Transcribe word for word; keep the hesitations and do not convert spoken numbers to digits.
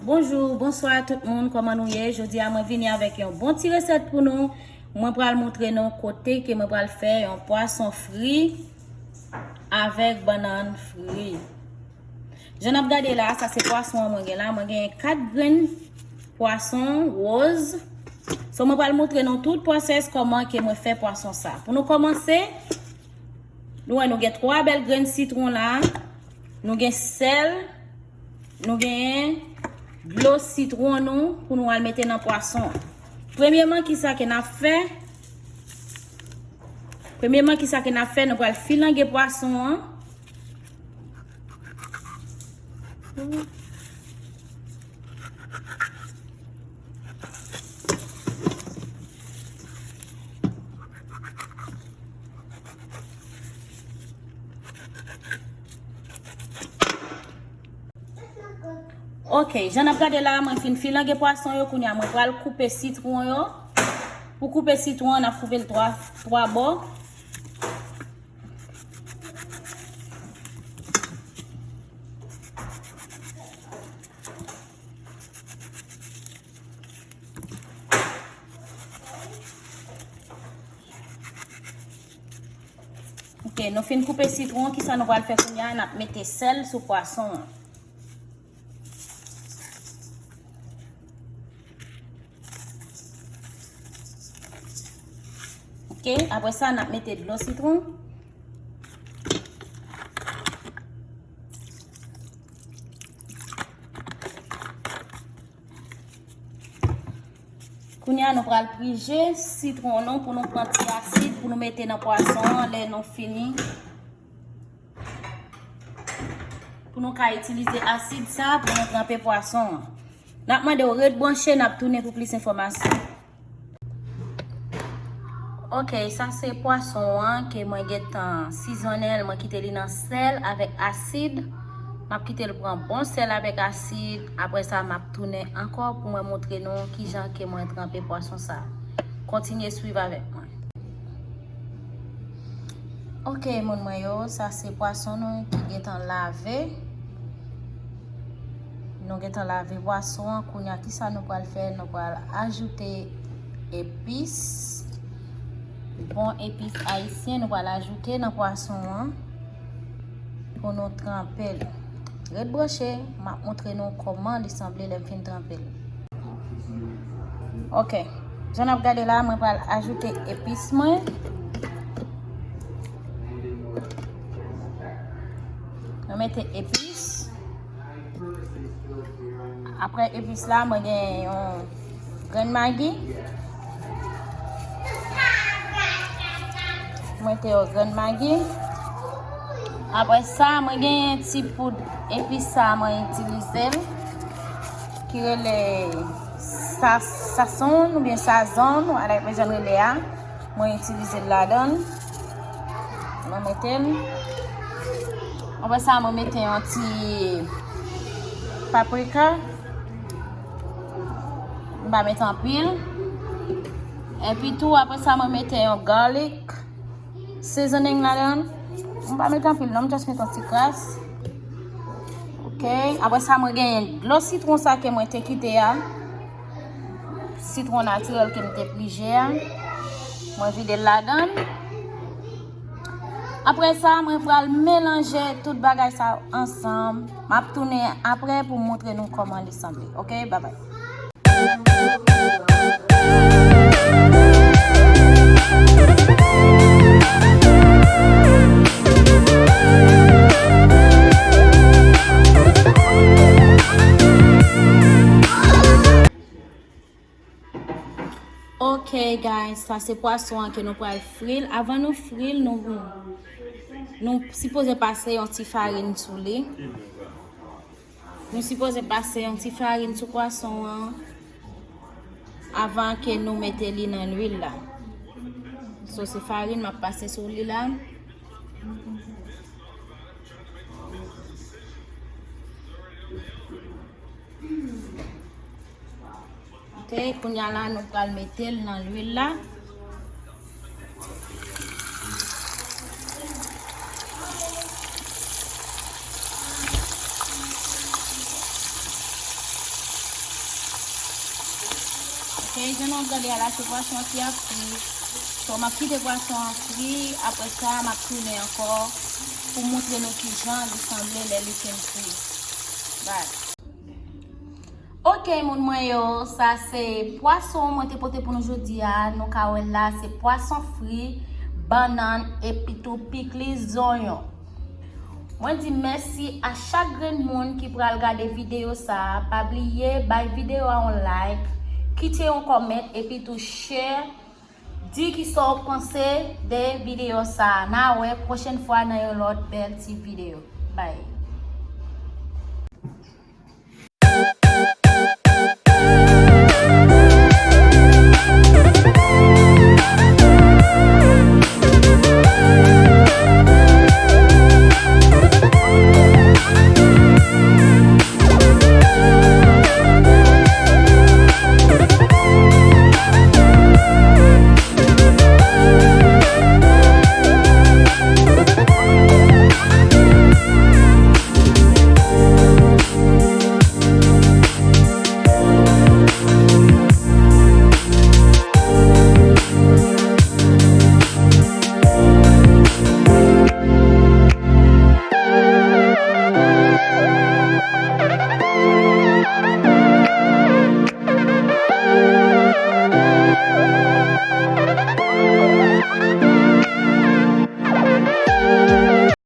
Bonjou, bonswa tout moun, kòman nou ye? Jodi a mwen vini avèk yon bon ti resèt pou nou. Mwen pral montre nou kote ke mwen pral fè yon pwason fri avèk bannann fri. Jan n ap gade la, sa se pwason an mwen gen la. Mwen gen kat grenn pwason woz. So, mwen pral montre nou tout pwosès kòman ke mwen fè pwason sa. Pou nou kòmanse, nou wè nou gen twa bèl grenn sitwon la. Nou gen sèl. Nou gen dlo sitwon nou pou nou al mete nan pwason an. Premyèman, kisa ke n ap fè? Premyèman, kisa ke n ap fè? Nou pral filange pwason an. Ok, jan n ap gade la, mwen fin filange pwason yo, kounye a mwen pral koupe sitwon yo. Pou koupe sitwon an, n ap koupe l twa, twa bò. Ok, nou fin koupe sitwon, kisa nou pral fè kounye a? N ap mete sèl sou pwason an. Ok, apre sa, n ap mete dlo sitwon. Kounye a, nou pral prije sitwon nou pou nou pran ti asid pou nou mete nan pwason an lè nou fini. Pou nou ka itilize asid sa pou nou tranpe pwason an. N ap mande w ret branche, n ap tounen pou plis enfòmasyon. Ok, sa se pwason an ke mwen gentan sizonnen l, mwen kite li nan sèl avèk asid. M ap kite l pran bon sèl avèk asid, apre sa m ap tounen ankò pou mwen montre nou kijan ke mwen tranpe pwason sa. Kontinye swiv avèk mwen. Ok, moun mwen yo, sa se pwason nou ki gentan lave. Nou gentan lave pwason an, kounye a kisa nou pral fè? Nou pral ajoute epis. Bon epis ayisyen, nou pral ajoute nan pwason an pou nou tranpe l. Ret branche, m ap montre nou kòman li sanble lè m fin tranpe l. Ok. Jan n ap gade la, mwen pral ajoute epis mwen. Mwen mete epis. Apre epis la, mwen gen yon grenn magi. Mwen mete yon grenn magi. Apre sa, mwen gen ti poud epis sa mwen itilize l, ki rele sa-, sazon oubyen sazon, whatever jan n rele a. Mwen itilize l ladan l. Mwen mete l. Apre sa, mwen mete yon ti paprika. M pa mete anpil. Epi tou, apre sa, mwen mete yon garlic seasoning ladan l. M pa mete anpil non, m just mete yon ti kras. Ok, apre sa, mwen genyen dlo sitwon sa ke mwen te kite a. Sitwon natirèl ke m te prije a. Mwen vide l ladan l. Apre sa, mwen pral melanje tout bagay sa yo ansanm. M ap tounen apre pou m montre nou kòman li sanble. Ok, babay. Ok, guys, sa se pwason an ke nou pral fri l. Avan nou fri l, nou, nou sipoze pase yon ti farin sou li. Nou sipoze pase yon ti farin sou pwason an avan ke nou mete li nan lwil la. So, se farin m ap pase sou li la. Ok, kounye a la, nou pral mete l nan lwil la. E jan nou gade a la, se pwason an ki ap fri. So, m ap kite pwason an fri, apre sa, m ap tounen ankò pou montre nou kijan li sanble lè li fin fri. Bye. Ok, moun mwen yo, sa se pwason mwen te pote pou nou jodi a. Nou ka wè la, se pwason fri, bannann, epi tou pikliz zonyon. Mwen di mèsi a chak grenn moun ki pral gade videyo sa a. Pa bliye bay videyo a yon like, kite yon kòmant, epi tou share. Di ki sa w panse de videyo sa a. N a wè pwochèn fwa nan yon lòt bèl ti videyo. Bye.